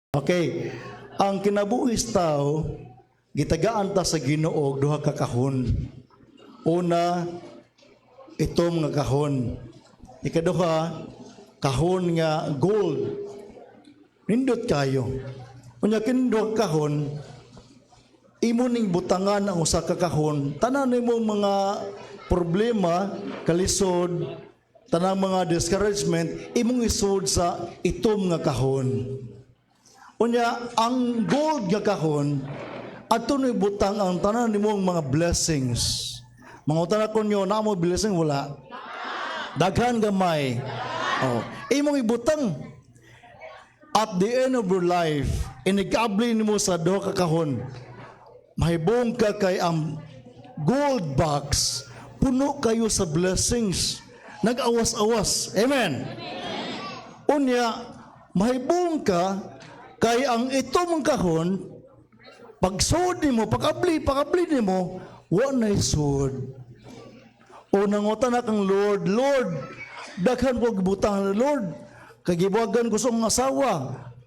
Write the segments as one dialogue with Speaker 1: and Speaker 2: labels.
Speaker 1: Okay. Ang kinabuhi sa tao, gitagaan ta sa Ginoo og duha ka kahon. Una, ito mga kahon. Ikaduha, kahon nga gold. Nindot kayo. Unya kini duha ka kahon, imo ning butangan ang usa ka kahon, tanan nimo mga problema, kalisod, tanang mga discouragement, imong isud sa itom nga kahon. Unya, ang gold nga kahon, ato ni butang ang tanan nimong mga blessings. Mga utana ko nyo, naa mo blessing, wala? Daghan gamay. Oh, imong ibutang. At the end of your life, inigabli nimo sa duha ka kahon, mahibong ka kay ang gold box, puno kayo sa blessings. Nag-awas-awas. Amen. Unya, mahibong ka kay ang ito mong kahon, pagsud nimo, pag-abli nimo, wa na sud. O nangutana kang Lord, "Lord, daghan ko gibutang, Lord. Kay gibuwagan ko sa akong asawa,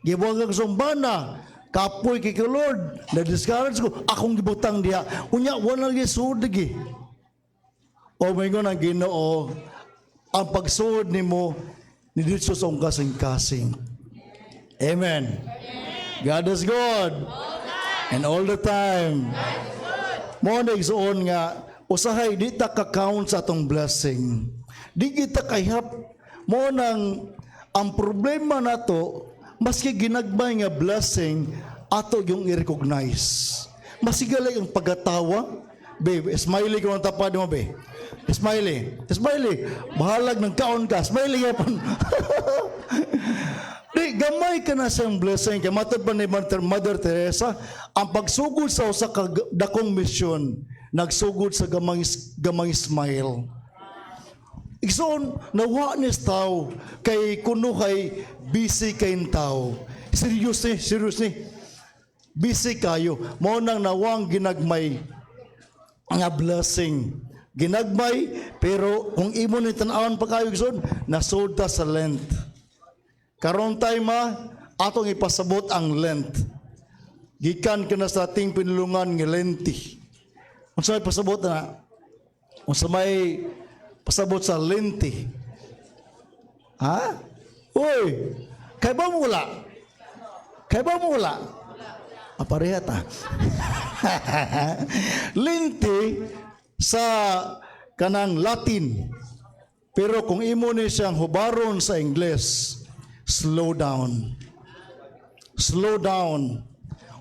Speaker 1: gibuwagan ko sa akong bana, kapoy kay ko, Lord, na-discourage ko, akong gibutang diha. Unya, wala lagi sud lagi." O moingon ang Ginoo, ang pagsud nimo ni dito sa akong kasing-kasing. Amen. God is good. And all the time. Mo na, igsuon, nga usahay di ta ka-count sa atong blessing. Di kita kahap mo nang ang problema nato, maski ginagmay nga blessing ato yung i-recognize. Masigalay ang pagkatawa. Babe, smiley ko ang tapad mo, be. Smiley. Smiley. Bahalag ng kaon ka. Smiley yapon. Di, gamay ka na siyang blessing. Kay matod pa ni Mother Teresa, ang pagsugod sa usa ka dakong misyon, nagsugod sa gamay smile. Igsoon, nawa ni tao kay kuno kay busy kay tao. Serious ni, serious ni. Busy kayo. Mao nang nawang ginagmay nga blessing. Ginagmay, pero kung imo ni tan-awon pa kayo, igsoon, nasud ta sa Lent. Karon time ma, atong ipasabot ang Lent. Gikan ka na sa ating pinulungan nga Lenti. Unsa may pasabot na? Unsa may pasabot sa Lenti? Ha? Uy, kay ba mo wala? Kay ba mo wala? Ah, pareha ta. Lente sa kanang Latin. Pero kung imo ni siyang hubaron sa Ingles, slow down. Slow down.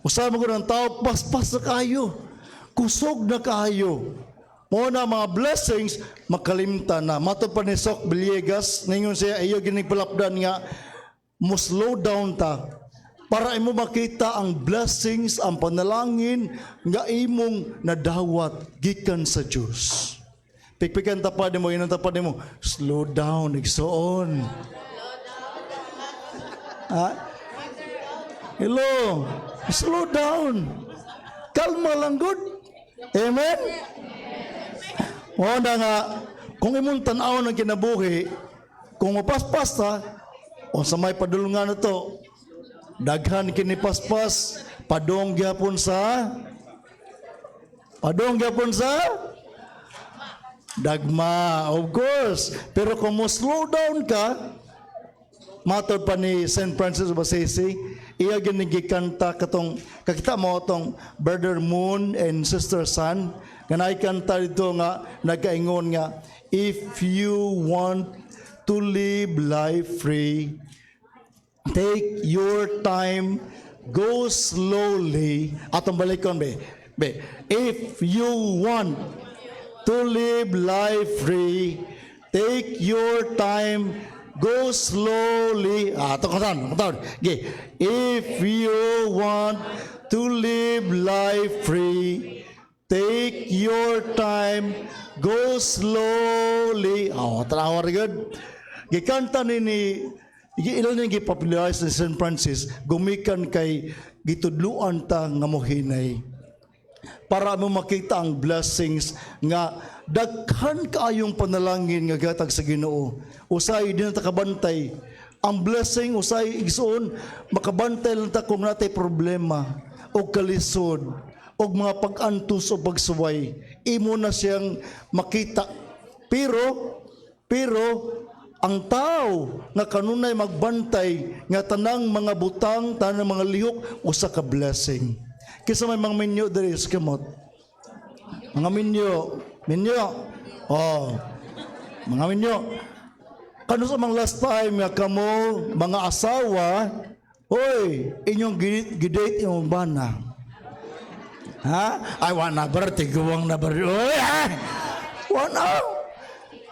Speaker 1: Usaha mo ko ng tao, paspas na kayo. Kusog na kayo. Mo na mga blessings, makalimtan na. Matod pa ni Soc Villegas, ningon siya, iyo gining palapdan nga, mo slow down ta para imo makita ang blessings, ang panalangin nga imong nadawat gikan sa Dios. Pikpikan tapad nimo, inong tapad nimo, "Slow down, igsoon." Ha? Hello? Slow down. Kalma lang good. Amen? Mao na nga, kung imong tan-aw ng kinabuhi, kung mapaspas ta, o sa may padulungan na to, daghan kini paspas, padong gyapon sa dagma, of course. Pero kung mo slow down ka, matod pa ni St. Francis of Assisi, iya gani gikanta katong kakita mo atong Brother Moon and Sister Sun, kanay kanta dito nga nagkaingon nga, "If you want to live life free, take your time, go slowly." Atong balikon, be. Be, "If you want to live life free, take your time, go slowly." Ah, ito katan, katan. Okay. "If you want to live life free, take your time, go slowly." Oh, tanawa good. Gikanta ni ilan ni gipopularize ni St. Francis gumikan kay gitudluan ta nga mohinay para mo makita ang blessings nga daghan kaayong panalangin nga gatag sa Ginoo. Usay di na ta kabantay. Ang blessing usay, igsoon, makabantay lang ta kung natay problema o kalisod o mga pag-antos o pagsuway. Imo na siyang makita. Pero ang tao nga kanunay magbantay nga tanang mga butang, tanang mga lihok usa ka blessing. Kinsa may mga minyo diri sa kamot? Mga minyo, minyo. Oh. Mga minyo. Kanus-a mang last time nga kamo mga asawa, oy, inyong gidate imong bana? Ha? Ay, wala bar, tiguang na bar. Oy, ha? Wala.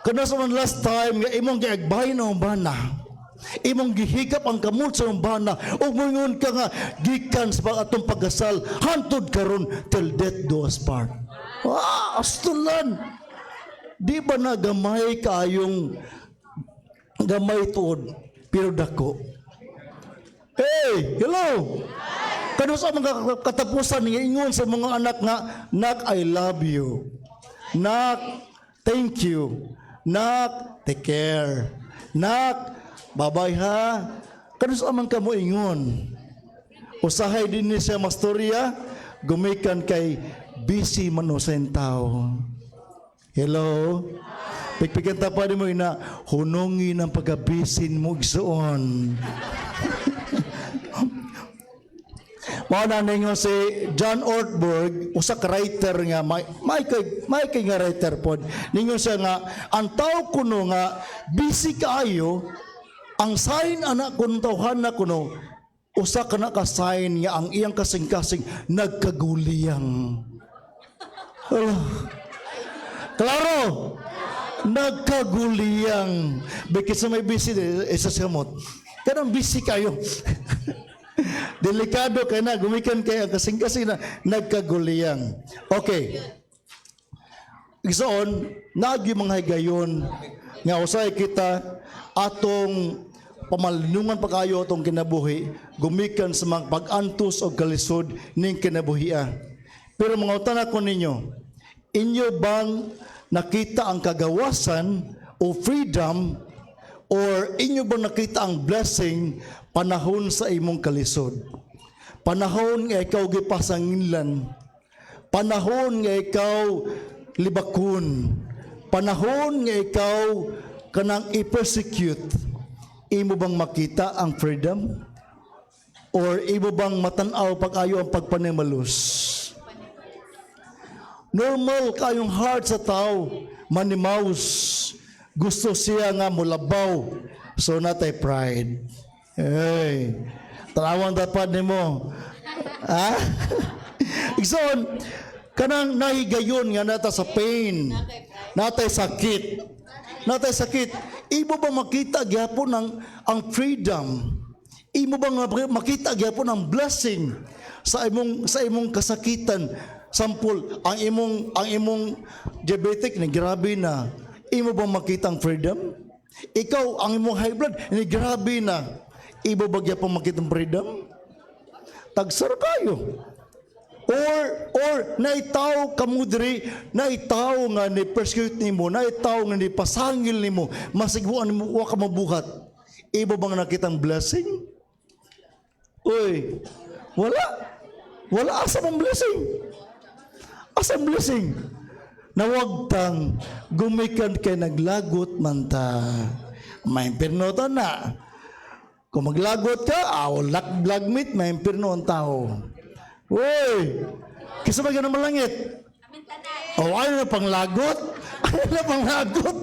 Speaker 1: Kanus-a man last time nga imong giagbahin ang bana? Imong gihigap ang kamot sa imong bana ug moingon ka nga gikan sa atong pagkasal hantod karon, till death do us part. Ah, astulan. Di ba na gamay kaayong gamay tuod pero dako? Hey, hello. Kanus-a mga katapusan nga ingon sa mga anak nga, "Nak, I love you. Nak, thank you. Nak, take care. Nak, bye-bye ha." Kanus-a man ka mo ingon? Usahay din ni siya mastorya, gumikan kay busy man sa tao. Hello? Pikpikan ta pa mo ina, hunungin ang pagkabisin mo, igsoon. Mao na ningon si John Ortberg, usa ka writer nga may kay nga writer pod. Ningon siya nga ang tao kuno nga busy kaayo, ang sign ana kun tawhana kuno usa ka na ka sign nga ang iyang kasing-kasing nagkaguliyang. Ala. Klaro. Nagkaguliyang. Bakit sa may busy, isa sa kamot. Kanang busy kayo. Delikado kay na, gumikan kay ang kasing-kasing na nagkaguliyang. Okay. Igsoon, naagi mga higayon nga usay kita atong pamalinungan pa kayo atong kinabuhi gumikan sa mga pag-antos o kalisod ning kinabuhia. Pero mga utana ko ninyo, inyo bang nakita ang kagawasan o freedom or inyo bang nakita ang blessing panahon sa imong kalisod? Panahon nga ikaw gipasanginlan, panahon nga ikaw libakon, panahon nga ikaw kanang i-persecute, imo bang makita ang freedom? Or imo bang matanaw pag-ayo ang pagpanimalus? Normal kayong heart sa tao, manimaus. Gusto siya nga mulabaw. So natay pride. Hey, tanawan dapat nimo. Ha? Igsoon, kanang nahigayon nga nata sa pain, natay sakit. Natay sakit. Imo ba makita gyapon ang freedom? Imo ba nga makita gyapon ang blessing sa imong kasakitan? Sample, ang imong diabetic ni grabe na. Imo ba makita ang freedom? Ikaw, ang imong high blood ni grabe na. Imo ba gyapon makita ang freedom? Tagsar kayo. Or naitaw kamo diri, naitaw nga ni persecute nimo, naitaw nga ni pasangil nimo, masigbuan nimo wa ka mabuhat. Imo bang nakitang blessing? Uy, wala. Wala, asa mong blessing? Asa ang blessing? Nawagtang gumikan kay naglagot man ta. May impirno ta na. Kung maglagot ka, aw, lagmit, may impirno ang tao. Uy, kinsa ba ganun malangit? Oh, ano na panglagot? Ano na panglagot?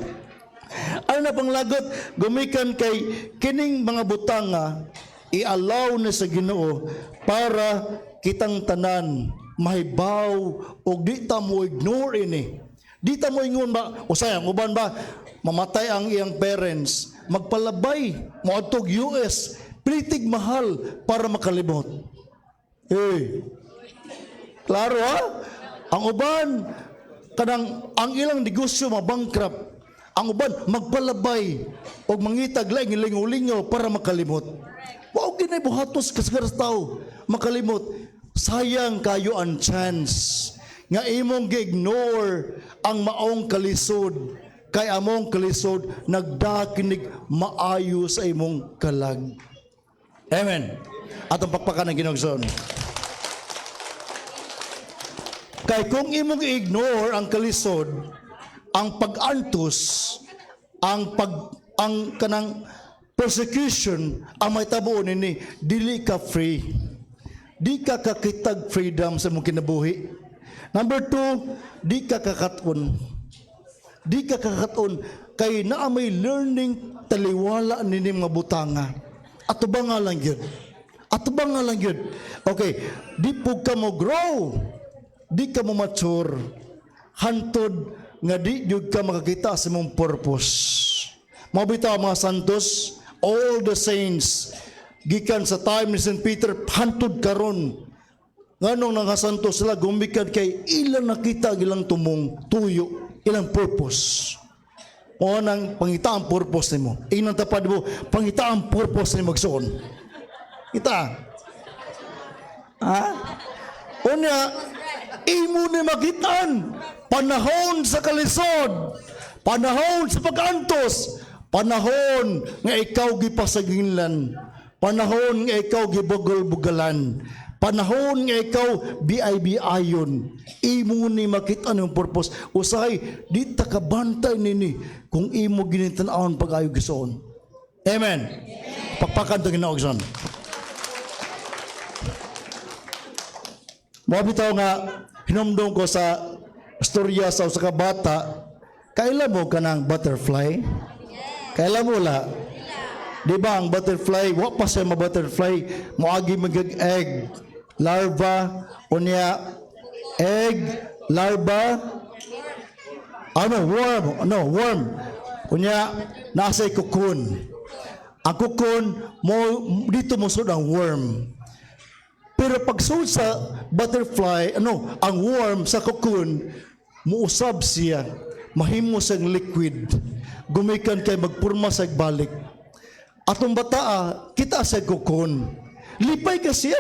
Speaker 1: Ano na panglagot? Gumikan kay kining mga butanga i-allow na sa Ginoo para kitang tanan mahibaw og di ta mo ignore ini. Di ta mo ingon ba, usay ang uban ba mamatay ang iyang parents, magpalabay, moadtog US, plitig mahal para makalimot. Eh, klaro ha? Ang uban, kanang ang ilang negosyo mabankrupt. Ang uban magpalabay og mangitag laing lingaw-lingaw para makalimot. Wa ginay buhatos kasagaran sa tao makalimot. Sayang kayo ang chance nga imong gi-ignore ang maong kalisod. Kay among kalisod nagdakinig maayo sa imong kalag. Amen. Atong pakpakan ang Ginoo. Kay kung imong i-ignore ang kalisod, ang pag-antos, ang kanang persecution, ang mahitabo nini, dili ka free. Di ka kakitag freedom sa imong kinabuhi. Number two, di ka kakaton. Di ka kakaton kay naa may learning taliwala nini mga butanga. Ato ba nga lang yun? Ato ba nga lang yun? Okay, di po ka mo grow. Di ka mo mature. Hantod nga di jud ka makakita sa imong purpose. Mao bitaw, mga santos, all the saints, gikan sa time ni St. Peter, hantod karon. Nganong nangasantos sila? Gumikan kay ilang nakita ang ilang tumong, tuyo, ilang purpose. O nang pangita ang purpose nimo. Inang tapad mo, pangita ang purpose nimo, igsoon. Kita. Ha? Unya, imo ni makitaan panahon sa kalisod, panahon sa pag-antos, panahon nga ikaw gipasaginlan, panahon nga ikaw gibugol-bugalan, panahon nga ikaw BIB ayon, imo ni makita ang purpose. Usahay, di ta kabantay nini kung imo ginitan-awon pag-ayo, igsoon. Amen. Pakpakan to Ginoo, igsoon. Mao bitaw nga hinumdum ko sa storya sa usa ka bata, kaila mo kanang butterfly? Kaila mo la? Di ba ang butterfly, wa pa siya ma-butterfly, moagi mag egg, larva, unya egg, larva, ano, worm, no, worm. Unya, nasa cocoon. Ang cocoon, mo, dito mo sud ang worm. Pero pag sa butterfly, ano, ang worm sa cocoon, muusab siya, mahimo siyang liquid. Gumikan kay magpurma sa balik. Atong bataa, kita sa cocoon. Lipay ka siya.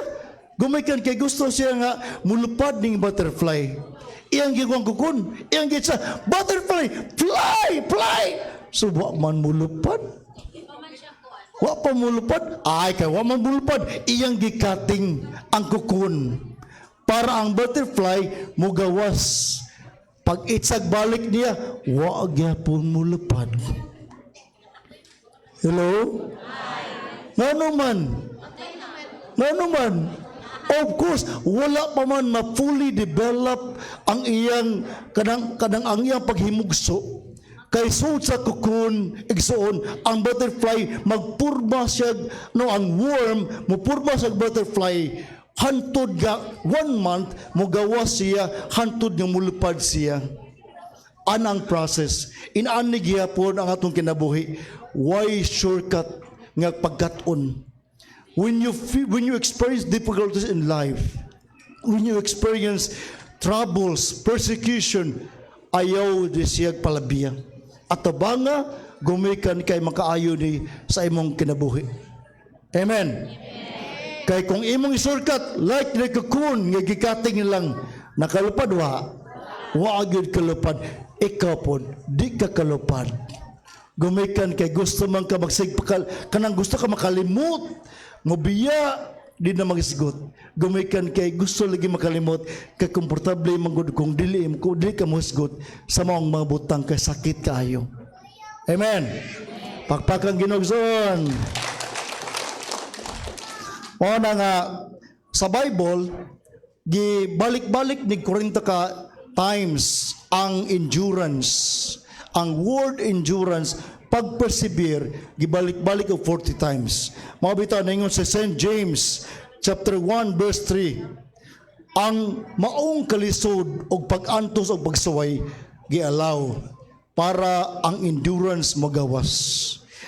Speaker 1: Gumikan kay gusto siya nga mulupad ning butterfly. Iyang gigwang cocoon, iyang git sa butterfly, fly, fly. So wa man mulupad. Wa pa mulupad. Ay, kay wa man mulupad. Iyang gi-cutting ang cocoon. Para ang butterfly mugawas. Pag itsag balik niya, wa gyapon mulupad. Hello? Ngano man? Ngano man? Of course, wala pa man ma-fully develop ang iyang kanang ang iyang paghimugso. Kay sud sa cocoon, igsoon, ang butterfly magpurma siya, no, ang worm mupurma sa butterfly hantod nga one month mugawas siya hantod nga mulupad siya. Anang process inaani gihapon ang atong kinabuhi. Why shortcut nga pagkat-on? When you experience difficulties in life, when you experience troubles, persecution, ayaw di siya palabiya. Atabanga, gumikan kay makaayo ni sa imong kinabuhi. Amen. Kay kung imong i-shortcut, like the cocoon nga gi-cutting lang, nakalupad wa? Wa gyud kalupad. Ikaw pod, di ka kalupad. Gumikan kay gusto man ka magsigpakal, kanang gusto ka makalimot, mobiya, di na magisgot. Gumikan kay gusto lagi makalimot, kay komportable man gud kung dili ka mohisgot sa maong mga butang kay sakit kaayo. Amen. Pakpakan Ginoo, igsoon. Mao na nga sa Bible gi balik-balik ni 40 ka times ang endurance. Ang word endurance, pag-persevere, gibalik-balik og 40 times. Mao bitaw ningon sa St. James chapter 1 verse 3, ang maong kalisod og pag-antos og pagsuway gialaw para ang endurance magawas.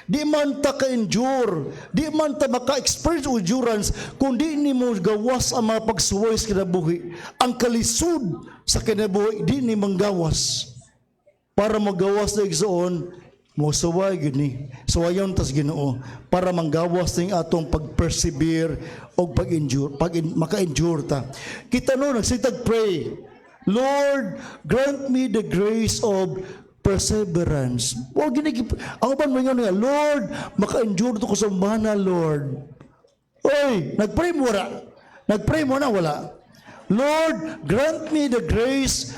Speaker 1: Di man ta ka-endure, di man ta maka-experience og endurance kung di nimo gawas ang mga pagsuway sa kinabuhi. Ang kalisod sa kinabuhi, di ni manggawas. Para magawas na, igsoon, mo suway gyud ni. Suwayon tas Ginoo para manggawas ning atong pag-persevere o pag-endure, pag maka-endure ta. Kita no nagsitag pray. "Lord, grant me the grace of Perseverance. Wa gini, ang uban mo nga, "Lord, maka-endure to ko sa bana, Lord." Oy, nagpray mo wala? Nagpray mo na wala? "Lord, grant me the grace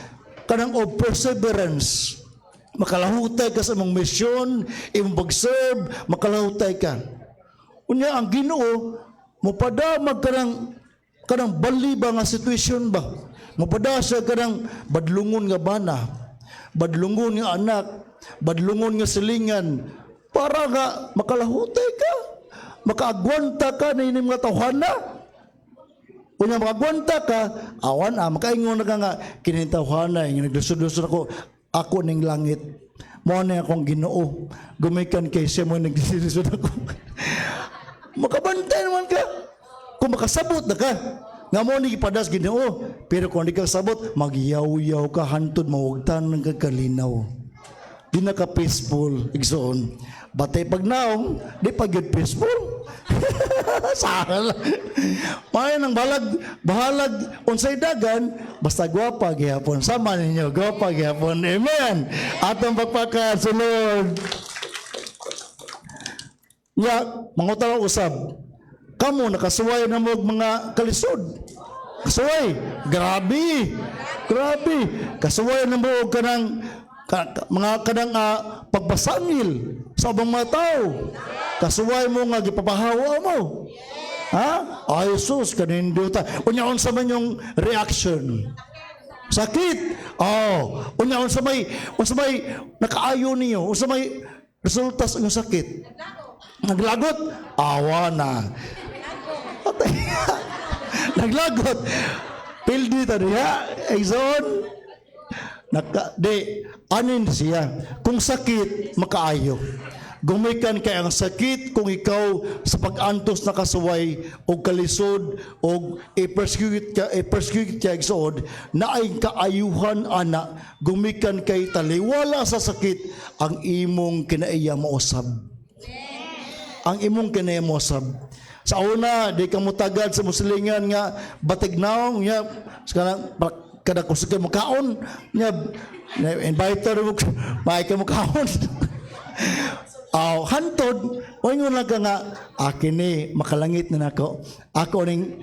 Speaker 1: kanang of perseverance." Makalahutay ka sa imong misyon, imong pag-serve, makalahutay ka. Unya ang Ginoo mopada magkanang kanang bali ba nga situation ba? Mopada siya kanang badlungon nga bana, badlungon nga anak, badlungon nga silingan para nga makalahutay ka, makaagwanta ka na ining mga tawhana. Unya makagwanta ka, awan ah, makaingon na ka nga, "Kining tawhana, nga naglusod-lusod ako, ako ning langit. Mao na akong Ginoo. Gumikan kay siya mo naglisod ako." Makabantay naman ka. Kung makasabot na ka, nga mo ni gipadas Ginoo. Pero kung di ka sabot, magyaw-yaw ka hantod mawagtan ng kakalinaw. Di na ka peaceful, igsoon. Batay pag naong, di pa gyud peaceful. Sala. May nang balag, bahalag unsay dagan, basta gwapa gihapon. Sama ninyo, gwapa gihapon. Amen. Atong pagpakan sa Lord. Nya, mangutana usab. Kamo nakasuway na mo og mga kalisod? Kasuway. Grabe. Grabe. Kasuway na mo og kanang mga kanang pagpasangil sa ubang mga tao. Kasuway mo nga gipapahawa mo. Ha? Ay sus, kaninduta. Unya unsa man yung reaction? Sakit. Oh, unya unsa may nakaayo niyo? Unsa may resulta sa inyong sakit? Naglagot. Awa na. Patay. Naglagot. Pildi ta diha. Igsoon. Naka, di, anin siya. Kung sakit, makaayo. Gumikan kay ang sakit, kung ikaw sa pag-antos nakasuway o kalisod o i-persecute ka, igsoon, naay kaayuhan ana, gumikan kay taliwala sa sakit ang imong kinaiya mausab, ang imong kinaiya mausab. Sa una, di ka mutagad sa muslingan nga batignaw nya kanang kada kusog kay mukaon nya, inviter mo, maay ka mukaon. Aw, hantod, moingon lang ka nga, "Akin ni, makalangit na nako. Ako ning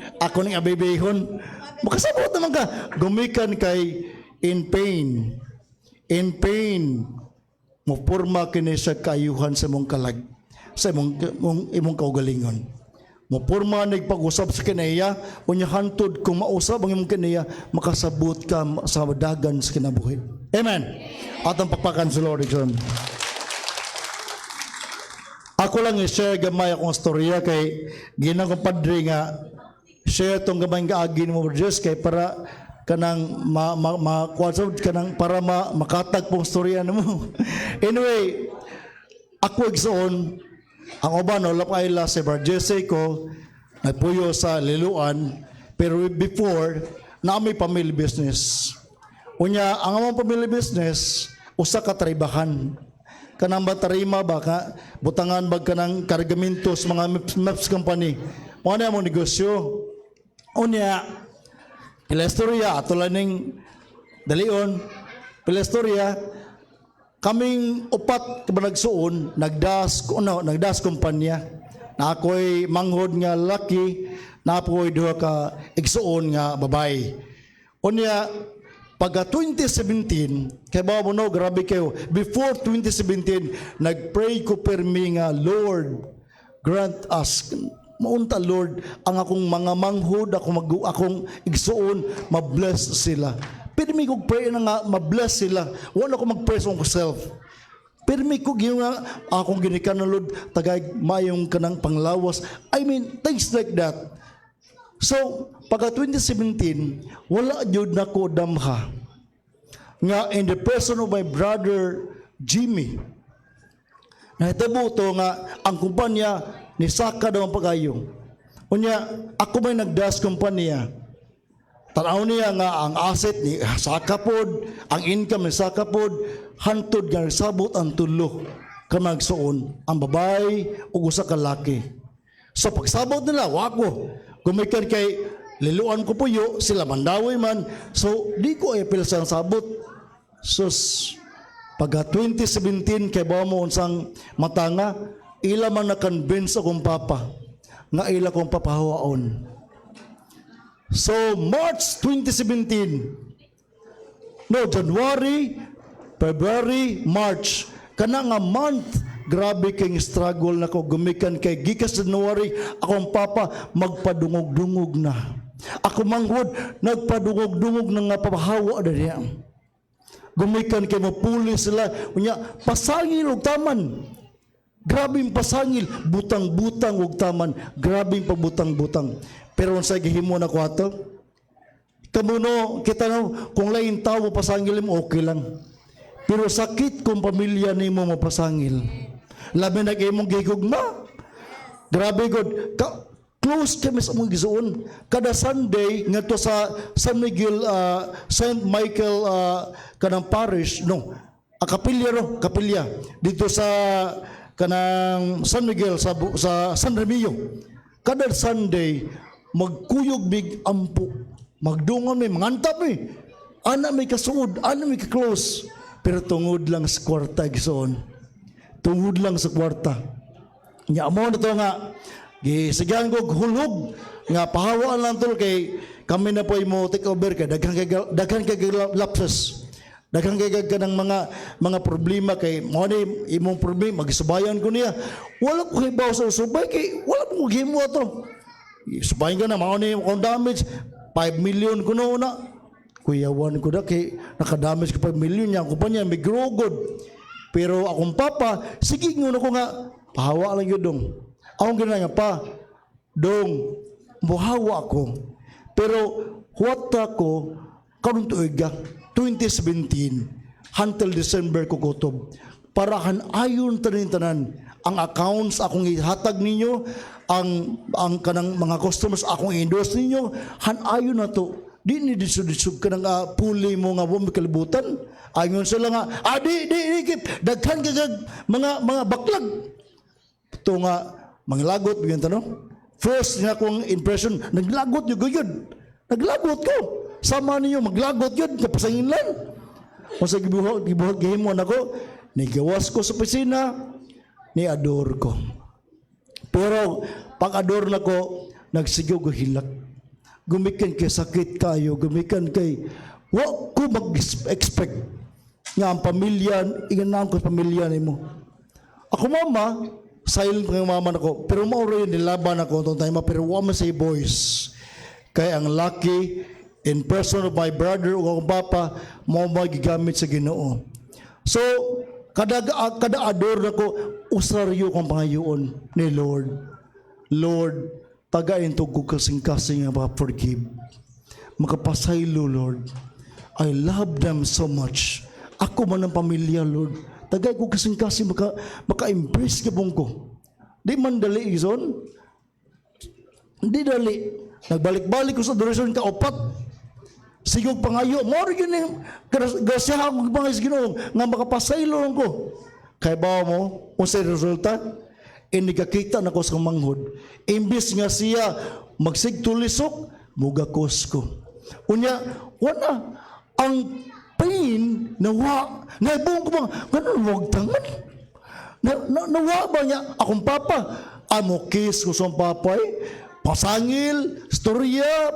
Speaker 1: abibihon." Makasabot naman ka. Gumikan kay in pain. In pain, mupurma kini sa kaayuhan sa imong kalag, sa imong kaugalingon. Mupurma nagpag-usab sa kinaiya, unya hantod kung mausab ang imong kinaiya, makasabot ka sa dagan sa kinabuhi. Amen. At ang pakpakan sa Lord. Igsoon. Ako lang i-share gamay akong storya kay ginang kong padre nga share tong gamay nga agi mo Diyos kay para kanang ma ma, ma kuwan sa kanang para makatag pong storya nimo. Anyway, ako igsoon, ang uban wala pa ila si Brother Jesse ko nagpuyo sa Liloan, pero before na may family business. Unya ang among family business usa ka taribahan, kanang ba tarima ba ka butangan ba kanang kargaminto sa mga MEPS company. Mo na among negosyo. Unya pila istorya ato lang ning dalion. Pila istorya, kaming upat ka managsuon nagdas no, nagdas kumpanya na ako'y manghod nga laki, na ako'y duha ka igsuon nga babae. Unya pagka 2017, kay ba mo no, grabe kayo. Before 2017, nagpray ko permi nga, "Lord, grant us, maunta Lord, ang akong mga manghod, akong igsuon, mabless sila." Pirmi kog pray na nga, mabless sila. Wala ko mag-pray sa akong self. Pirmi ko gyud nga akong ginikan na, "Lord, tagay mayong kanang panglawas." I mean, things like that. So, pagka 2017, wala jud nako damha nga in the person of my brother Jimmy, nahitabo to nga ang kumpanya ni saka daw ang pagayo. Unya, ako may nagdas kumpanya. Tanaw niya nga ang asset ni saka pod, ang income ni saka pod, hantod nga nagsabot ang tulo ka magsuon, ang babae ug usa ka laki. So pagsabot nila, wako. Gumikan kay Liloan ko puyo, sila Mandawi man. So di ko ay sa sabot. Sus, Pagka 2017, kay ba mo unsang matanga, ila man na-convince akong papa nga ila kong papahawaon. So March 2017, no, January, February, March, kana nga month, grabe kay struggle nako, gumikan kay gikas January, akong papa magpadungog-dungog na. Ako manghod, nagpadungog-dungog na nga papahawa na niya. Gumikan kay mapuli sila. Unya, pasangil og taman. Grabe yung pasangil, butang-butang og taman. Grabe yung pagbutang-butang. Pero unsay gihimo nako ato? Kamuno, kita no, kung lain tao mo pasangil mo, okay lang. Pero sakit kung pamilya nimo mo pasangil. Labi na kay imong gigugma. Grabe god. Close kami sa among igsuon. Kada Sunday ngadto sa San Miguel, Saint Michael, kanang parish, no. A kapilya ro, kapilya dito sa kanang San Miguel sa San Remigio. Kada Sunday magkuyog mig ampo. Magdungan may manganta mi. Ana may kasuod, ana may ka-close. Pero tungod lang sa kwarta, igsoon. Tungod lang sa kwarta. Nya mo na to nga gisigan ko hulog nga pahawaan lang, tol, kay kami na po mo take over kay daghan kay lapses. Daghan kay kanang mga problema kay mo ni imong problema magsubayan ko niya. Wala ko hibaw sa subay kay wala mo gihimo ato. Subayan ka na mao ni akong damage 5 million kuno na. Kuyawan ko na kay nakadamage ko 5 million niya ko pa niya may grogod. Pero akong papa, sige ngono ko nga pahawa lang yun dong. Akong gina nga pa, dong, muhawa ko. Pero huwata ko, karon tuiga, 2017, until December ko kutob. Para han ayon tanin tanan, ang accounts akong ihatag ninyo, ang kanang mga customers akong i-endorse ninyo, han ayon na to. Di ni disud-disud ka ng puli mo nga wa kalibutan. Ayon sila nga, ah, di, di, di, daghan kag mga baklag. Ito nga, manglagot, bigyan tanong. First nga akong impression, naglagot yun yun. Naglagot ko. Sama ninyo, maglagot yun, kapasangin lang. Kung sa gibuhat, gibuhat, gihimo nako, nigawas ko sa opisina, ni adore ko. Pero pag adore nako, nagsigaw ko hilak. Gumikan kay sakit kayo, gumikan kay wa ko mag-expect nga ang pamilya, inganaan ko sa pamilya nimo. Ako mama, silent nga mama nako, pero mao ra yun nilaban ako itong time, pero wa man say voice. Kay ang lucky in person of my brother o akong papa, mao magigamit sa Ginoo. So, kada adore nako, usaryo kong pangayoon ni Lord. Lord, tagain to ko kasing-kasing nga forgive. Makapasaylo, Lord. I love them so much. Ako man ang pamilya, Lord. Tagay ko kasing-kasing maka-embrace gabong ko. Di man dali, Ison. Hindi dali. Nagbalik-balik ko sa adoration ka upat. Sigog pangayo. Mo yun yung grasya ako pangayo sa Ginoo nga makapasaylo lang ko. Kay ba mo, unsay resulta? Inigakita na ko sa manghod. Imbis nga siya magsigtulisok, mugakos ko. Unya, wala. Ang pain, nawa. Naibong ko ba, ganun, wag tangan. Na, nawa ba niya? Akong papa, amo kiss ko sa papa eh. Pasangil, storya,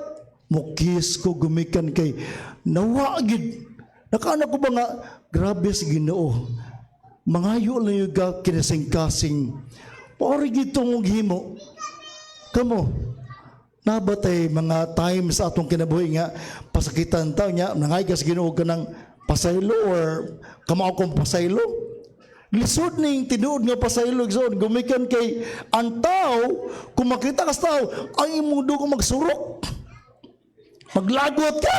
Speaker 1: mo kiss ko gumikan kay nawa gid. Nakaana ko ba nga, grabe sa Ginoo. Mangayo lang yung ka kinasing-kasing. Pori gitong himo. Kamo, nabatay mga times sa atong kinabuhi nga pasakitan ta niya nangay ka sa Ginoo ka ng pasaylo or kamao kong pasaylo. Lisod ning tinuod nga pasaylo, igsoon, gumikan kay ang tao, kung makita ka sa tao, ang imong dugo magsurok. Maglagot ka.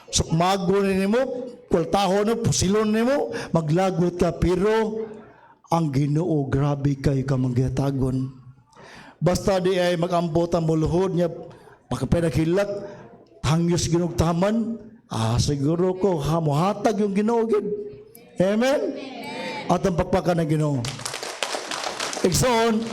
Speaker 1: Sukmago ni nimo, kultaho no, pusilon nimo, maglagot ka, pero ang Ginoo grabe kay ka manggatagon. Basta di ay magampo ta muluhod niya, pagkapenakilak, hangyos Ginoo taman, siguro ko hamuhatag yung Ginoo gid. Amen. At ang pakpakan ng Ginoo. Igsoon,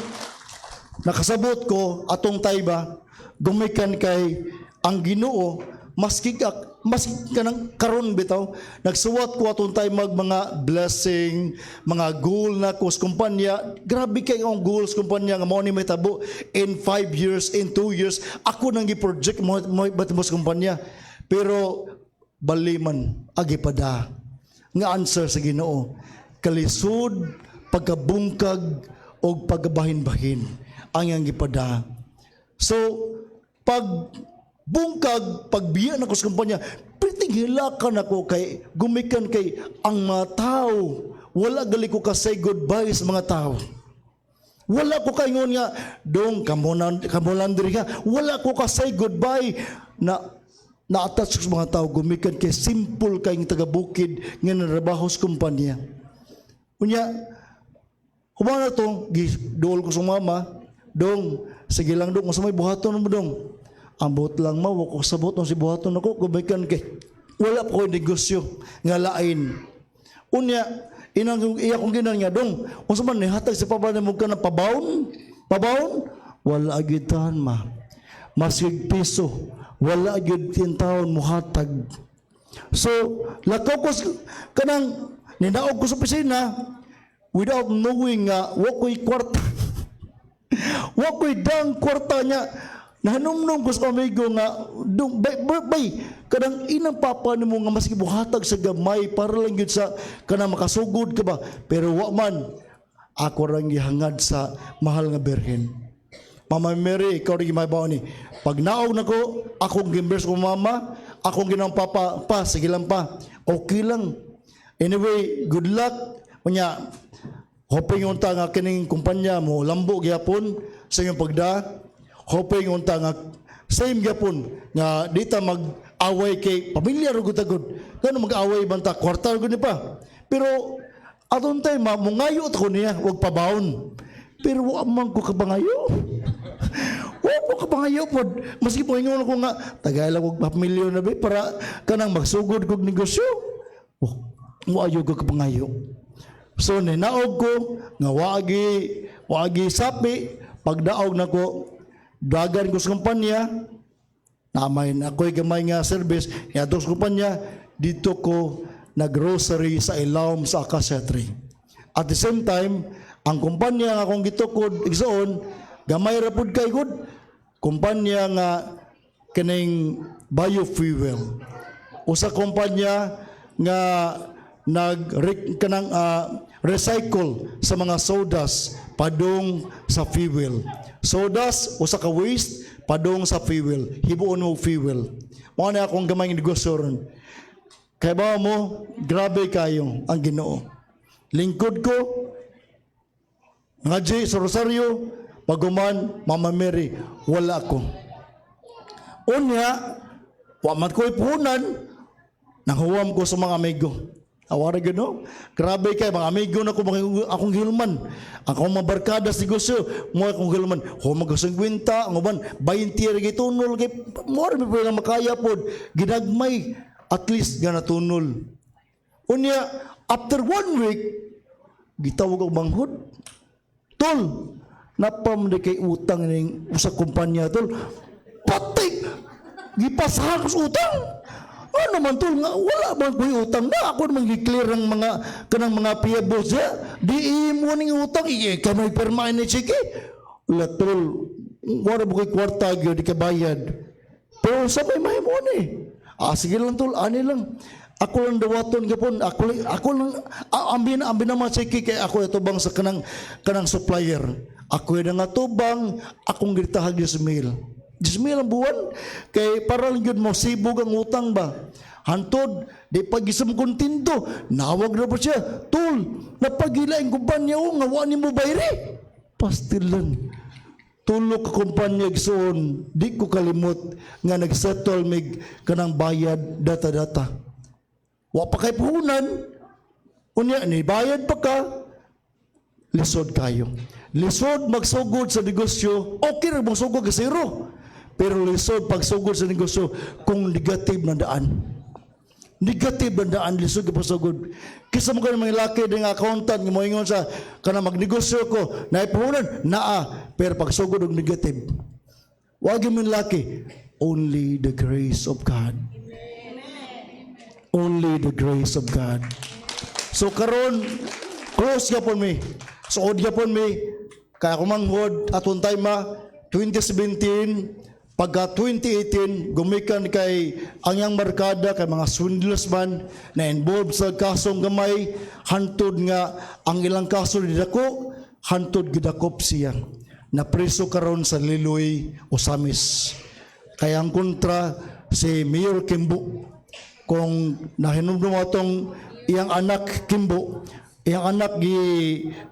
Speaker 1: nakasabot ko atong tayba, gumikan kay ang Ginoo maski ka mas kanang karon bitaw nagsuwat ko atong time mag mga blessing, mga goal na ko sa kumpanya. Grabe kay ang goals kumpanya nga mao ni mahitabo in 5 years, in 2 years. Ako nang gi-project mo ba't mo sa kumpanya, pero baliman agi pada nga answer sa Ginoo, kalisod, pagkabungkag o pagkabahin-bahin ang iyang gipada. So pag bungkag, pagbiya na ko sa kumpanya, piting hilakan ako kay gumikan kay ang mga tao, wala gali ko ka say goodbye sa mga tao. Wala ko kaingon nga, "Dong, kamo lang diri ka." Wala ko ka say goodbye na na-attach ko sa mga tao gumikan kay simple kay taga-bukid nga narabaho sa kumpanya. Unya, humana to, dool ko sa mama, "Dong, sige lang dong, kung sa may buhaton mo, dong." "Ambot lang, ma, wa ko sabot si buhaton ako, gumikan kay wala pa ko'y negosyo nga lain." Unya, inang iya kong ginan nga, "Dong, unsa man nihatag si papa nimo ka na pabaon? Pabaon?" "Wala gyud tahan, ma. Maski piso, wala gyud taon muhatag." So, lakaw ko kanang ninaog ko sa opisina without knowing nga wa ko'y kwarta. Wa ko'y dang kwarta niya. Nahanumnum ko sa amigo nga, "Dong, bay, bay, bay, kanang inang papa nimo nga maski buhatag sa gamay para lang gyud sa kanang makasugod ka ba." Pero wa man ako rang gihangad sa mahal nga Birhen. Mama Mary, ikaw rin may ni. Pag naog na ko, akong gimbers ko mama, akong ginang papa, "Pa, sige lang pa. Okay lang. Anyway, good luck." Unya, hoping unta nga kining kumpanya mo lambo gyapon sa inyong pagda. Hoping unta nga same gyapon nga di ta mag-away kay pamilya ra gud tagod. Kano mag-away banta kwarta ra gud ni pa. Pero aton tay ma mungayo ta ko niya wag pabaon. Pero wa man ko kabangayo. Wa ko kabangayo pod. Maski po ingon ko nga tagay lang og half million na be para kanang magsugod kog negosyo. Oh, mo ayo ko kabangayo. So ninaog ko nga wagi sapi pagdaog nako, dagan ko sa kumpanya namay na ako'y gamay nga service niadto sa kumpanya. Dito ko naggrocery sa ilawom sa Acacia Tree. At the same time, ang kumpanya nga akong gitukod, igsoon, gamay ra pud kay good kumpanya nga kining biofuel, usa kumpanya nga nag kanang recycle sa mga sawdust padung sa fuel. Sawdust, usa ka waste, padung sa fuel. Hibuon mo fuel. Mao na akong gamay nga negosyo ron. Kay ba mo, grabe kayo ang Ginoo. Lingkod ko, nga sa Rosario, paguman, Mama Mary, wala ako. Unya, wa man ko'y puhunan, nanghuwam ko sa mga amigo. Awara gano? Grabe kay mga amigo na ko, mga akong hilman. Akong mga barkada sa negosyo, mo akong hilman. Huwag mag 50, ang uban 20 ra gitunol kay mo ra may makaya pod. Ginagmay at least nga natunol. Unya, after one week, gitawag og manghod. "Tol, napam di kay utang ning usa kumpanya, tol." Patay! Gipasahan ko sa utang. Ano man, tol, nga wala man ko'y utang na ako naman gi-clear ang mga kanang mga payables niya. Di imo ning utang, iye ka may pirma ni cheke. "Wala, tol, wala mo ko'y kwarta gyud, di ka bayad." Pero sa may mahimo ni. "Ah, sige lang, tol, ani lang. Ako lang dawaton gapon, ako lang ambi na ambi na mga cheke kay ako itubang sa kanang supplier. Ako na nga tubang, akong gitahag 10,000. 10,000 ang buwan kay para lang gyud mo sibog ang utang ba. Hantod, di pag isang kontento, nawag na ba siya? "Tol, napagila ang kumpanya o, nga wa nimo bayri." Pastilan. Tulo ka kumpanya, igsoon, di ko kalimot nga nagsettle mig kanang bayad data-data. Wa pa kay puhunan. Unya ni bayad pa ka, lisod kayo. Lisod magsugod sa negosyo, okay ra magsugod ka zero. Pero lisod pagsugod sa negosyo kung negative na daan. Negative na daan, lisod ka pasugod. Kisa mo ka mga laki ng accountant nga moingon sa kana magnegosyo ko, naipuhunan, naa, pero pagsugod og negative. Wag mo laki, only the grace of God. Only the grace of God. So karon, close gyapon mi. Suod gyapon mi. Kaya ako manghod atong time 2017, pagka 2018, gumikan kay ang iyang markada kay mga swindlers man na involved sa kasong gamay, hantod nga ang ilang kaso didako, hantod gidakop siya. Napreso karon sa Liloy, Ozamiz. Kaya ang kontra si Mayor Kimbo, kung nahinumdum atong iyang anak Kimbo, iyang anak gi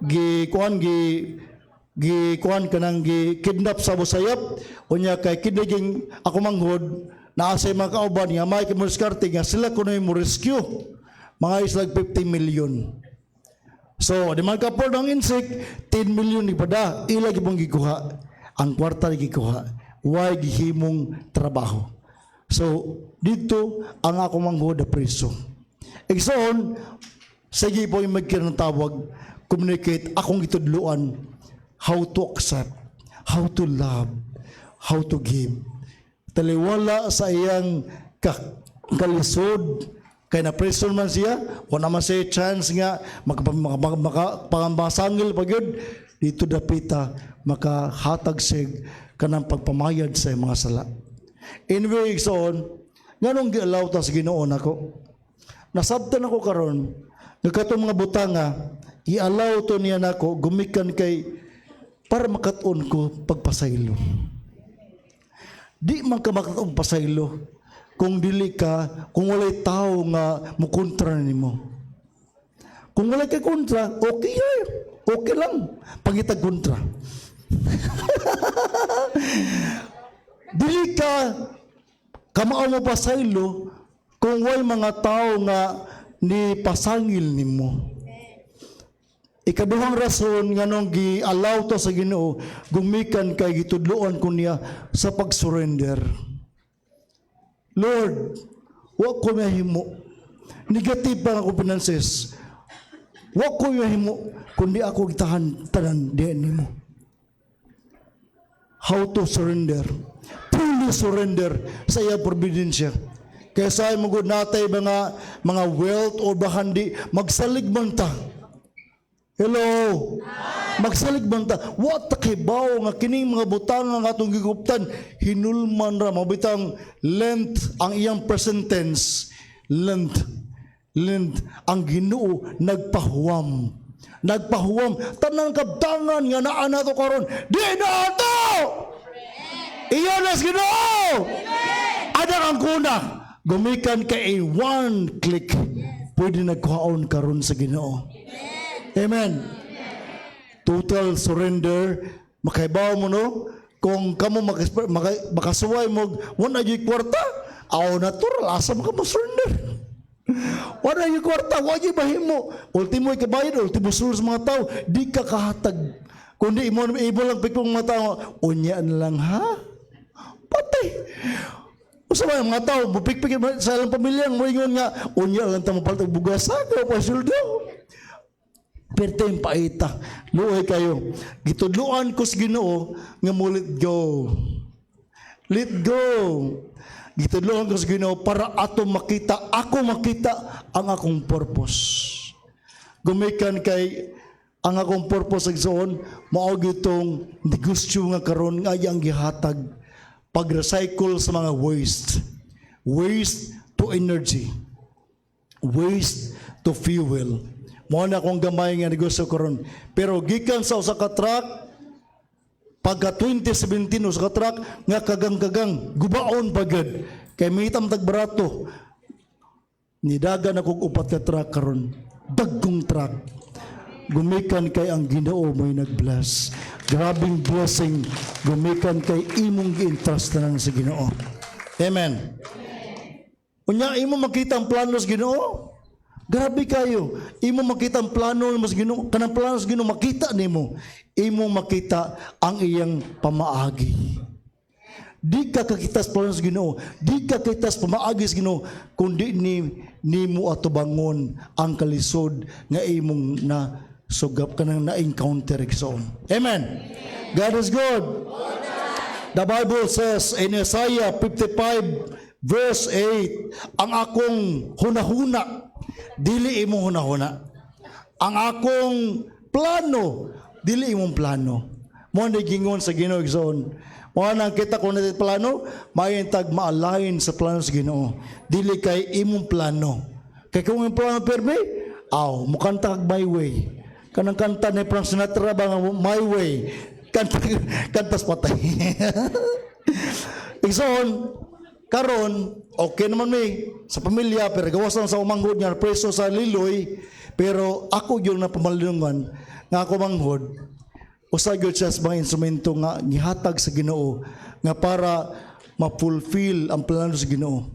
Speaker 1: gi kuan gi gi kuan kanang gi kidnap sa Abu Sayyaf. Unya kay kiniging ako manghod naa sa mga kauban nga may kimuskarte nga sila kuno mo rescue mga islag 50 million. So di man ka ng insik 10 million ni pada ila gibong gikuha ang kwarta, gikuha, way gihimong trabaho. So dito ang ako manghod na preso. Igsoon, sige po yung magkinatawag, communicate, akong gitudluan how to accept, how to love, how to give. Taliwala sa iyang kalisod, kay na prison man siya, wala man siya chance nga maka pangambasangil pa gyud dito dapita makahatag sig kanang pagpamayad sa iyang mga sala. Anyway, igsoon, nganong gi-allow ta sa Ginoo nako? Nasabtan ako karon nga katong mga butanga i-allow to niya nako gumikan kay para makat-on ko pagpasaylo. Di man ka makat-on pasaylo kung dili ka, kung walay tao nga mukontra nimo. Kung walay kay kontra, okay eh. Okay lang. Pangitag kontra. Dili ka kamao mo pasaylo kung way mga tao nga ni pasangil nimo. Ikaduhang rason nganong gi-allow to sa Ginoo gumikan kay gitudloan ko niya sa pag-surrender. Lord, wa ko mahimo. Negative pa ako finances. Wa ko mahimo kundi ako gitahan tanan diyan nimo. How to surrender. Fully surrender sa iya providensya. Kaya sa mo gud natay mga wealth o bahandi magsalig man ta. Hello. Magsalig man ta. Wa ta kibaw nga kining mga butang nga atong giguptan hinulman ra mabitang length ang iyang present tense. Length. Length ang Ginoo nagpahuwam. Nagpahuwam tanang kabtangan nga naa nato karon di na ato. Iyo na sa Ginoo. Anak ang kuna. Gumikan kay a one click. Pwede nagkuhaon karon sa Ginoo. Amen. Total surrender. Makaibaw mo no? Kung kamo makasuway mo, wala yung kwarta, aw natural, asa mo ka mo surrender? Wala yung kwarta, wala yung mahimo. Ultimo ikabayad, ultimo sulod sa mga tao, di ka kahatag. Kundi imo lang pikong mga tao, unya na lang ha? Patay. Usa ba yung mga tao, mupikpik sa ilang pamilya, moingon nga, unya lang ta mo palit og bugas ha, kaya pa sweldo. Perte yung paita. Luoy kayo. Gitudluan ko sa Ginoo nga mo let go. Let go. Gitudluan ko sa Ginoo para ato makita, ako makita ang akong purpose. Gumikan kay ang akong purpose igsoon mao gitong negosyo nga karon nga iyang gihatag pag-recycle sa mga waste. Waste to energy. Waste to fuel. Mao na akong gamay nga negosyo karon. Pero gikan sa usa ka truck pagka 2017, usa ka truck nga kagang-kagang gubaon pa gud kay mitam tag barato, nidagan ako og upat ka truck karon, dagkong truck, gumikan kay ang Ginoo mo'y nag-bless. Grabing blessing gumikan kay imong gi-entrust na lang sa Ginoo. Amen. Unya imo makita ang plano sa Ginoo. Grabe kayo. Imo makita ang plano mo sa Ginoo, kanang plano sa Ginoo makita nimo. Imo makita ang iyang pamaagi. Di ka kakita sa plano sa Ginoo, di ka kita sa pamaagi sa Ginoo kundi ni nimo atubangon ang kalisod nga imong na sugap kanang na-encounter igsoon. Amen. God is good. The Bible says in Isaiah 55 Verse 8, ang akong hunahuna, dili imong hunahuna. Ang akong plano, dili imong plano. Mao ni gingon sa Ginoo, igsoon. Mao nang kita kung natin plano, maayo tag ma-align sa plano sa Ginoo. Dili kay imong plano. Kay kung imong plano permi, aw, mukanta kag "My Way". Kanang kanta ni Frank Sinatra ba nga "My Way". Kanta kantas patay. Igsoon, karon okay naman mi sa pamilya, pero gawas lang sa manghod nga preso sa Liloy, pero ako yung napamalungan nga ako manghod usa gyud siya sa mga instrumento nga gihatag sa Ginoo nga para ma-fulfill ang plano sa Ginoo.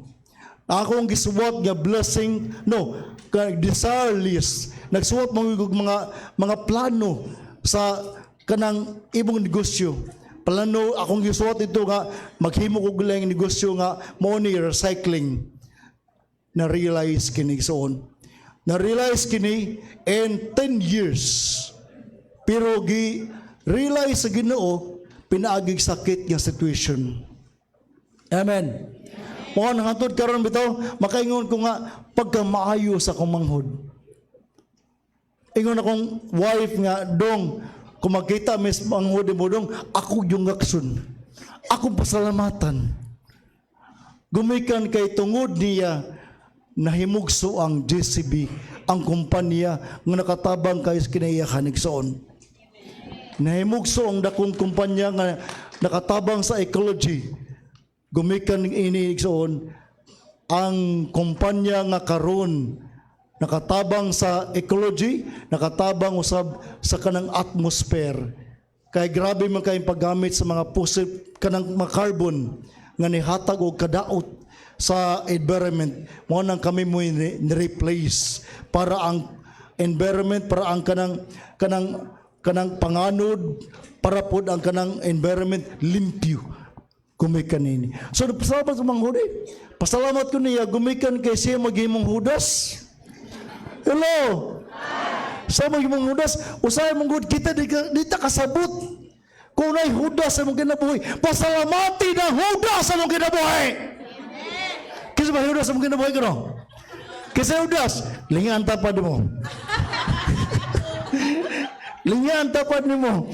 Speaker 1: Ako ang gisuwat nga blessing, no, ka desire list. Nagsuwat mga mga plano sa kanang imong negosyo. Plano akong gisuwat ito nga maghimo ko lang negosyo nga mo ni recycling. Na realize kini, igsoon. Na realize kini in 10 years. Pero gi realize sa Ginoo pinaagig sakit nga situation. Amen. Mao nang hantod karon bitaw makaingon ko nga pagkamaayo sa akong manghod. Ingon akong wife nga, "Dong, kung makita mis manghod mo dong, ako yung ngakson. Akong pasalamatan." Gumikan kay tungod niya nahimugso ang JCB, ang kumpanya nga nakatabang kay kinaiyakan, igsoon. Nahimugso ang dakong kumpanya nga nakatabang sa ecology. Gumikan ini, igsoon, ang kumpanya nga karon nakatabang sa ecology, nakatabang usab sa kanang atmosphere. Kay grabe man kayong paggamit sa mga fossil, kanang mga carbon nga nihatag og kadaot sa environment. Mao nang kami mo ni-replace para ang environment, para ang kanang panganod, para pod ang kanang environment limpyo gumikan nini. So pasalamat sa mga hudi. Pasalamat ko niya gumikan kay siya maghimong hudas. Hello. Sa maghimong hudas, usahay mong gud kita di ta kasabot. Kung nay hudas sa mong kinabuhi, pasalamati na hudas sa mong kinabuhi. Kinsa ba hudas sa mong kinabuhi kuno? Kinsa hudas, lingan tapad mo. Lingan tapad nimo.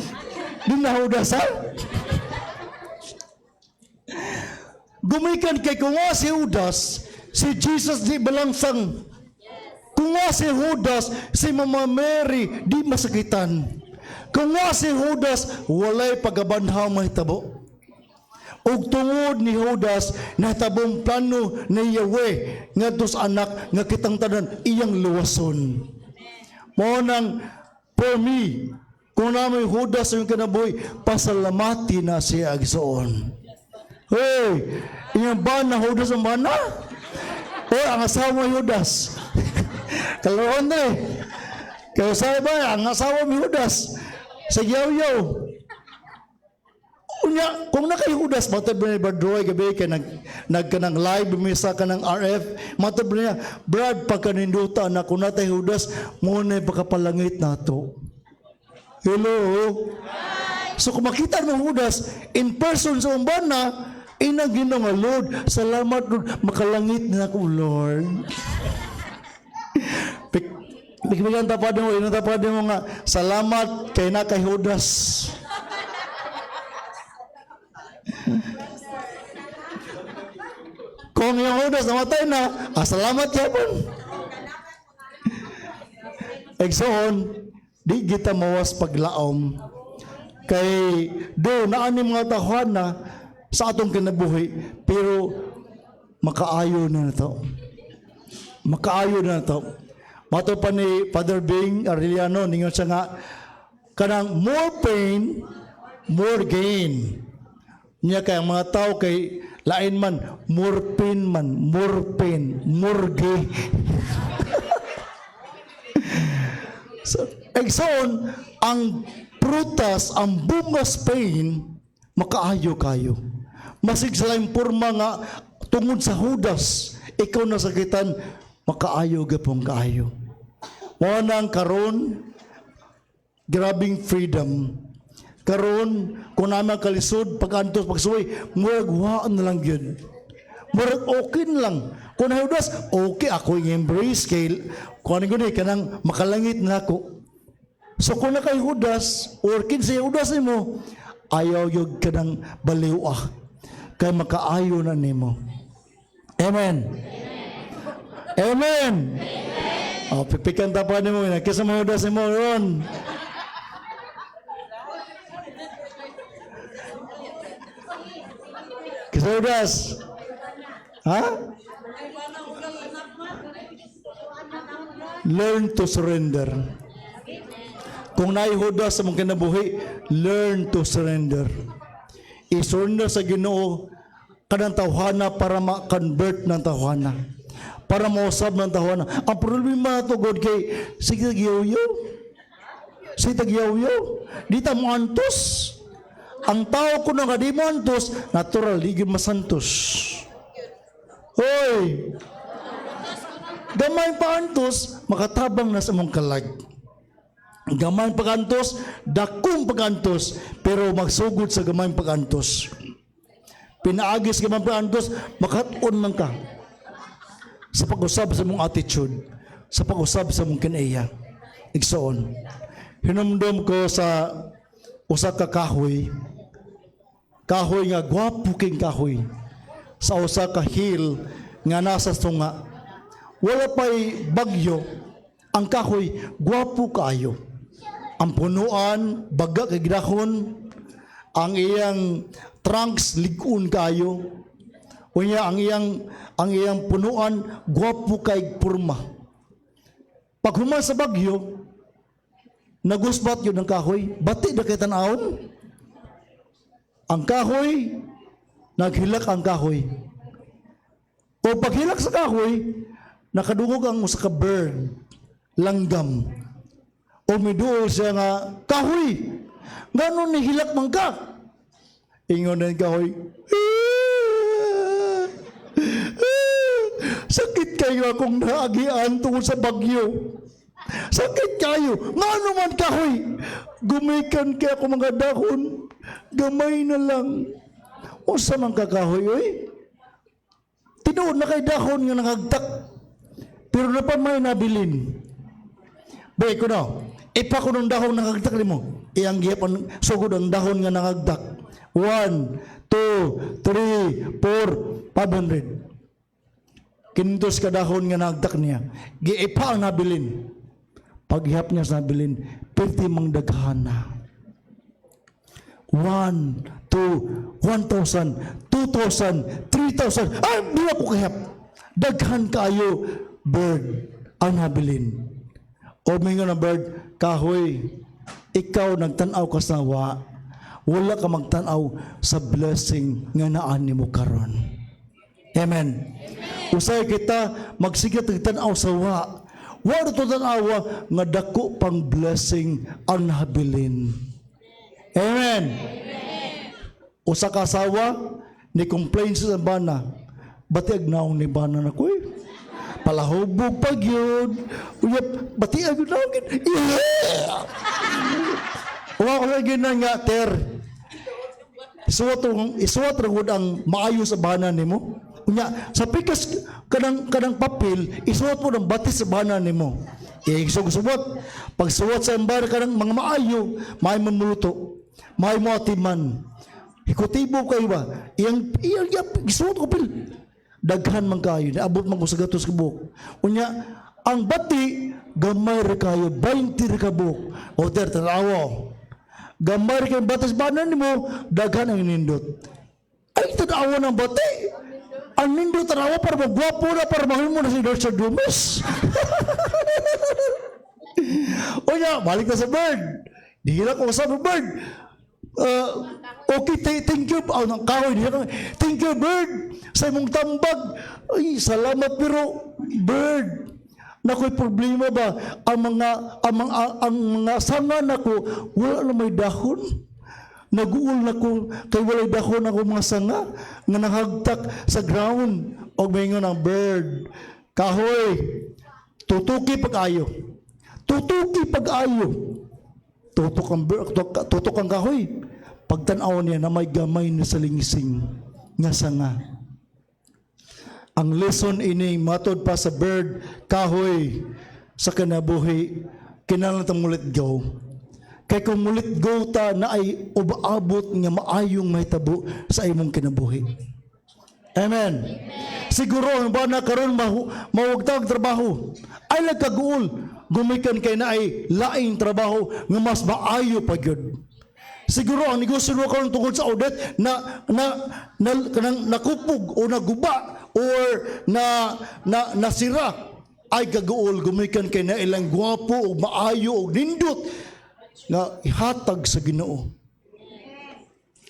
Speaker 1: Di na hudas, ha? Gumikan kay kung nga si Judas, si Jesus di balangsang. Kung nga si Judas, si Mama Mary di masakitan. Kung nga si Judas, walay pagabanhaw mahitabo. Ug tungod ni Judas, nahitabong plano ni Yahweh ngadto sa anak nga kitang tanan iyang luwason. Mao nang for me, kung namoy Judas sa iyong kinabuhi, pasalamati na siya, igsoon. Hey, iyang bana Judas ang bana? Oh, ang asawa mo Judas. Kalaroon na eh. Kaya sabi ba, ang asawa mo Judas. Sa yaw-yaw. Unya, kung nakay Judas, matod ba ni Brad Roy gabi kay nag kanang live misa kanang RF, matod ba niya, "Brad, pagkaninduta na kung natay Judas, mo na pagkapalangit nato." Hello? So kung makita mo Judas, in person sa umbana, inang Ginoo nga, "Lord, salamat Lord, makalangit na ako, Lord." Bigyan tapad mo, inang tapad mo nga, salamat kay na kay Judas. Kung yung Judas namatay na, salamat yapon. Igsoon, di kita mawas paglaom. Kay do naani mga tahuan na sa atong kinabuhi, pero makaayo na to. Makaayo na to. Mato pa ni Father Bing Arellano, ningon siya nga, kanang more pain, more gain. Niya kay ang mga tao kay lain man, more pain man, more pain, more gain. So, igsoon, ang prutas, ang bungas pain, makaayo kayo. Masig sa laing porma nga tungod sa Judas, ikaw nasakitan, makaayo gapong kaayo. Mao nang karon grabing freedom. Karon kung naman kalisod pag-antos pagsuway, murag wa na lang gyud. Murag okay lang. Kung nahudas, okay ako i-embrace kay kung ano gud kanang makalangit na ako. So kung na kay Judas or kinsa Judas nimo, ayaw yun kanang baliw ah. Kay makaayo na nimo. Amen. Amen. Oh, pipikan ta pa nimo na kinsa mo Judas nimo ron. Kinsa Judas? Ha? Learn to surrender. Kung naihuda sa mong kinabuhi, learn to surrender. I-surrender sa Ginoo kanang tawhana para ma-convert ng tawhana. Para mausab ng tawhana. Ang problema to God kay sige tagyaw. Sige tagyaw. Di ta mo antos. Ang tao kuno nga di mo antos, natural di gyud masantos. Hoy! Gamay pa antos, makatabang na sa mong kalag. Gamay pagantos, dakong pagantos, pero magsugod sa gamay pagantos. Pinaagis gamay pagantos, makat-on man ka sa pag-usab sa mong attitude, sa pag-usab sa mong kinaiya. Igsoon, hinumdum ko sa usa ka kahoy, kahoy nga gwapo king kahoy, sa usa ka hill nga nasa tunga. Wala pa'y bagyo, ang kahoy gwapo kaayo. Ang punuan, baga kay gidahon, ang iyang trunks lig-on kaayo. Unya ang iyang punuan gwapo kay porma. Pag human sa bagyo, nagusbat yun ang kahoy, bati na kay tan-awon. Ang kahoy, naghilak ang kahoy. O paghilak sa kahoy, nakadungog ang usa ka bird, langgam. O miduol siya nga, "Kahoy, ngano nihilak man ka?" Ingon na yung kahoy, "Ah, ah, sakit kayo akong naagian tungod sa bagyo. Sakit kayo. Ngano man, kahoy?" "Gumikan kay ako mga dahon. Gamay na lang." "Usa man ka, kahoy, oy. Tinuod na kay dahon nga nangagtak. Pero na pa may nabilin. Bay ko na. Ipa ko ng dahon nangagtak nimo." Iyang gihapon sugod ang dahon nga nangagtak. 1, 2, 3, 4, 500. 500 ka dahon nga nagtak niya. Giipa ang nabilin. Paghihap niya sa nabilin, pirti mang daghana. 1, 2, 1,000, 2,000, 3,000. Ay, di ako kahap. Daghan kayo, bird, ang nabilin. O mingon ang bird, "Kahoy, ikaw nagtanaw ka sa wa, wala ka magtanaw sa blessing nga naan nimo karon." Amen. Usay kita magsigat tanaw sa wa. Wa to tanawa nga dako pang blessing ang nabilin. Amen. Usa ka asawa ni complain sa bana. "Bati ag naong ni bana na ko eh. Palahubog pa gyud. Uyap, bati ag naong gyud." Yeah! Wa ko lagi na nga ter. Isuwat ra gud ang maayo sa bana nimo. Unya sa pikas kanang papel, isuwat mo ng batis sa bana nimo. Igsog suwat. Pag suwat sa bana kanang mga maayo, maayo man muluto. Maayo mo atiman. Hikutibo kayo ba? Iyang iyang iyang gisuwat ko papel. Daghan man kayo, naabot man ko sa gatos ka buok. Unya ang bati gamay ra kayo, 20 ra ka buok. O ter tanawa. Gamay ra kayo batis bana nimo, daghan ang nindot. Ay, tanawa ng bati. Ang nindot tanawa para magwapo na para mahimo na si Richard Dumas. Unya, balik na sa bird. Di na ko sa bird. Okay, thank you. Oh, ng kahoy. Di na, "Thank you, bird, sa imong tambag." "Ay, salamat pero bird. Nakoy problema ba? Ang mga sanga nako wala na may dahon. Naguol na ko kay walay dahon ako mga sanga nga nahagtak sa ground." Og maingon ang bird, "Kahoy, tutuki pag-ayo. Tutuki pag-ayo." Tutok ang bird, tutok ang kahoy. Pagtanaw niya na may gamay na sa lingsing nga sanga. Ang lesson ini matod pa sa bird, kahoy sa kinabuhi, kinahanglan ta mo let go. Kay kung mo let go ta, naay ubaabot nga maayong mahitabo sa imong kinabuhi. Amen. Siguro ang ba na karon mawagtag trabaho ay nagkaguol, gumikan kay naay laing trabaho nga mas maayo pa gyud. Siguro ang negosyo mo karon tungod sa audit na kanang nakupog o naguba or na na nasira, ay kaguol, gumikan kay naay gwapo o maayo o nindot nga ihatag sa Ginoo.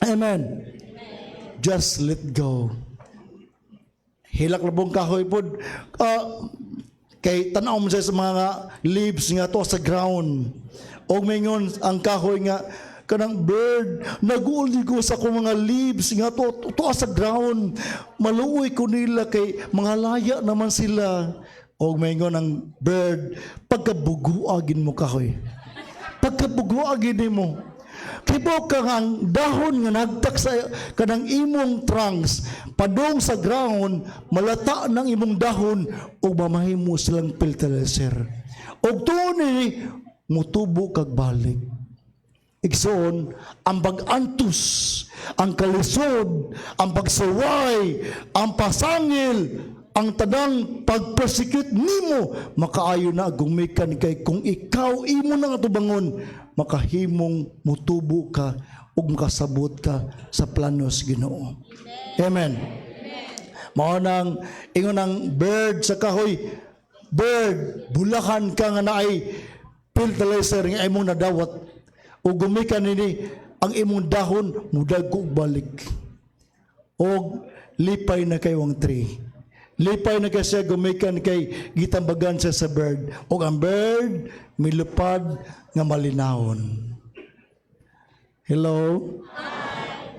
Speaker 1: Amen. Just let go. Hilak labong kahoy pod. Kay tan-aw mo siya sa mga leaves nga to sa ground. Og mingon ang kahoy nga kanang, "Bird, naguol ko sa akong mga leaves nga to sa ground. Maluoy ko nila kay mga laya naman sila." Og mingon ang bird, "Pagkabuguagin mo, kahoy. Pagkabuguagin mo. Kibaw ka nga ang dahon nga nagtak sa kanang imong trunks padung sa ground, malata ng imong dahon ug mamahimo silang fertilizer. Ug tuon ni mutubo kag balik." Igsoon, ang pag-antos, ang kalisod, ang pagsuway, ang pasangil, ang tanang pag-persecute nimo, makaayo na gumikan kay kung ikaw imo nang atubangon, makahimong mutubo ka ug makasabot ka sa planos Ginoo. Amen. Mao nang ingon ang bird sa kahoy, "Bird, bulahan ka nga naay fertilizer nga imong nadawat ug gumikan nini ang imong dahon mudag-o og balik." Og lipay na kayo ang tree. Lipay na kay siya gumikan kay gitambagan siya sa bird. Og ang bird milupad nga malinawon. Hello?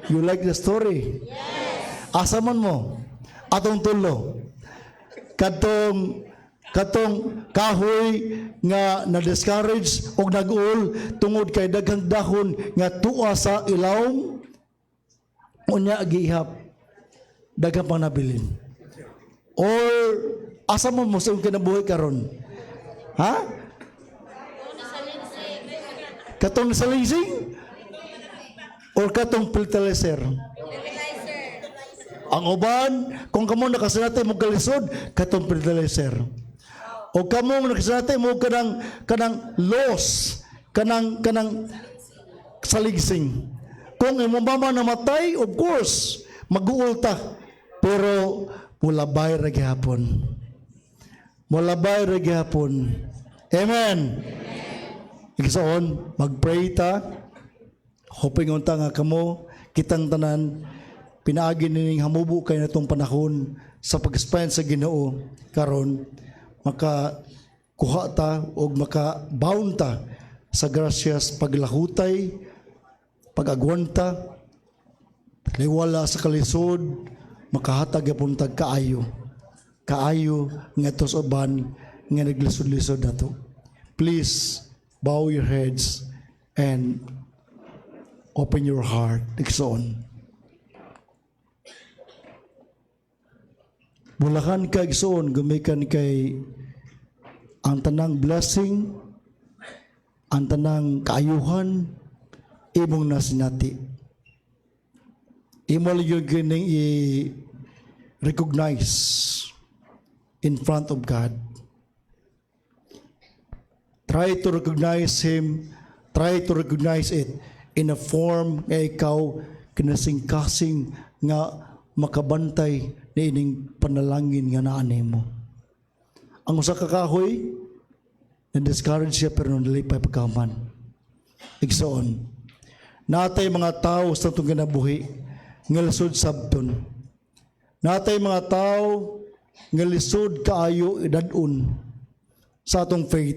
Speaker 1: You like the story? Yes. Asa man mo? Atong tulo. Katong kahoy nga na-discourage og nag-uol tungod kay daghang dahon nga tua sa ilawom, unya gihap daghang pang nabilin. Or asa mo mo sa imong kinabuhi karon? Ha? Katong sa leasing? Or katong fertilizer? Ang uban, kung kamo nakasinati mo kalisod, katong fertilizer. O kamo nakasinati mo kanang loss, kanang saligsing. Kung imong mama namatay, of course, mag-uol ta. Pero mulabay ra gihapon. Mulabay ra gihapon. Amen. Igsoon, mag-pray ta. Hoping unta nga kamo, kitang tanan, pinaagi nining hamubo kay natong panahon sa pag-spend sa Ginoo karon, maka kuha ta og maka bound ta sa grasyas paglahutay, pag-agwanta, liwala sa kalisod, makahatag gyapon tag kaayo. Kaayo ngadto sa uban nga naglisod-lisod nato. Please bow your heads and open your heart. Igsoon. Bulahan ka, igsoon, gumikan kay ang tanang blessing, ang tanang kaayuhan, imong nasinati. Imo lang yung kining i-recognize in front of God. Try to recognize Him, try to recognize it in a form nga ikaw kinasing-kasing nga makabantay ni ining panalangin nga naa nimo. Ang usa ka kahoy, na-discourage siya pero nalipay pagkaman. Igsoon, natay mga tao sa atong kinabuhi nga lisod sabton. Natay mga tao nga lisod kaayo idad-on sa atong faith.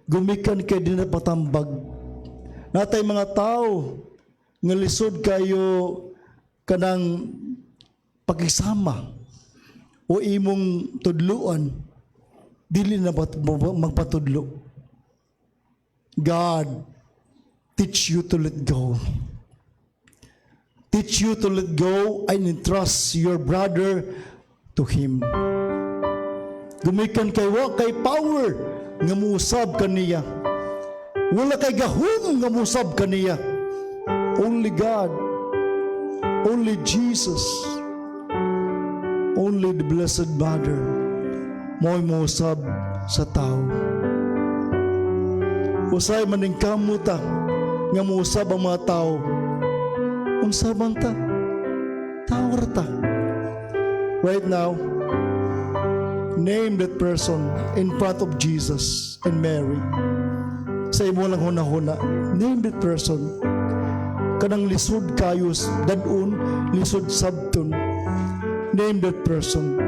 Speaker 1: Gumikan kay di na patambag. Natay mga tao nga lisod kayo kanang pakisama o imong tudluan, dili na magpatudlo. God teach you to let go. Teach you to let go and entrust your brother to Him. Gumikan kay wa kay power nga muusab kaniya. Wala kay gahom nga muusab kaniya. Only God, only Jesus, only the Blessed Mother mo'y muusab sa tao. Usay maningkamot ta nga muusab ang mga tao. Unsa man ta? Tao ra ta. Right now, name that person in front of Jesus and Mary. Sa imo lang huna-huna, name that person. Kanang lisod kayo dad-on, lisod sabton. Name that person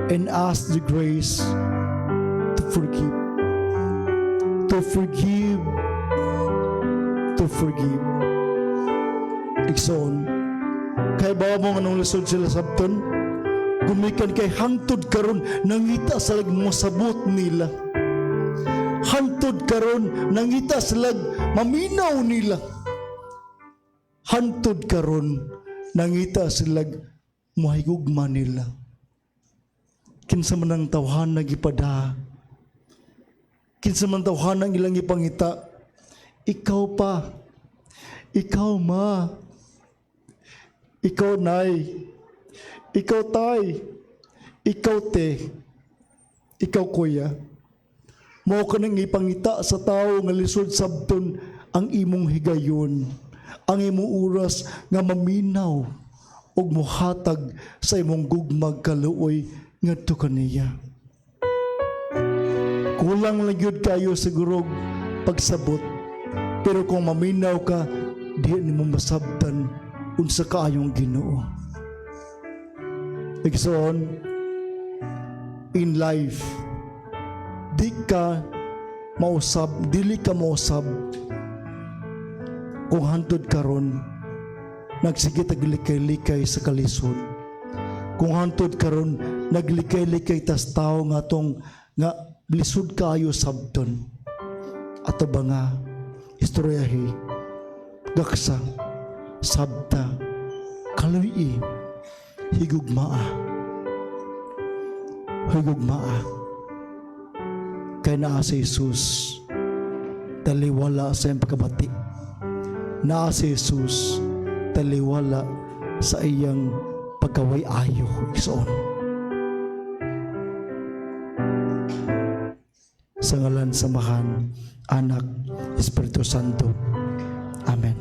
Speaker 1: and ask the grace to forgive. To forgive. To forgive. Igsoon, kay ba mo nganong lisod sila sabton? Gumikan kay hangtod karon nangita sa mosabot nila. Hangtod karon nangita sila maminaw nila. Hangtod karon nangita sila mohigugma nila. Kinsa man ang tawhana gipada? Kinsa man tawhana ang ilang ipangita? Ikaw pa. Ikaw, ma. Ikaw, nay. Ikaw, tay. Ikaw, te. Ikaw, kuya. Mao ka nang ipangita sa tao nga lisod sabton ang imong higayon, ang imong oras nga maminaw ug muhatag sa imong gugmag kaluoy ngadto kaniya. Kulang lang gyud kayo siguro pagsabot. Pero kung maminaw ka, di nimo masabtan unsa kaayong Ginoo. Igsoon, in life, di ka mausab, dili ka mausab kung hantod karon nagsige tag likay-likay sa kalisod. Kung hantod karon naglikay-likay tas tao nga tong nga lisod kaayo sabton. Ato ba nga istoryahi, gaksa, sabta, kaluy-i, higugmaa. Higugmaa. Kay naa si Jesus, taliwala sa iyang pagkabati. Naa si Jesus, taliwala sa iyang pagkaway ayo, igsoon. Sa ngalan sa Amahan, Anak, Espiritu Santo. Amen.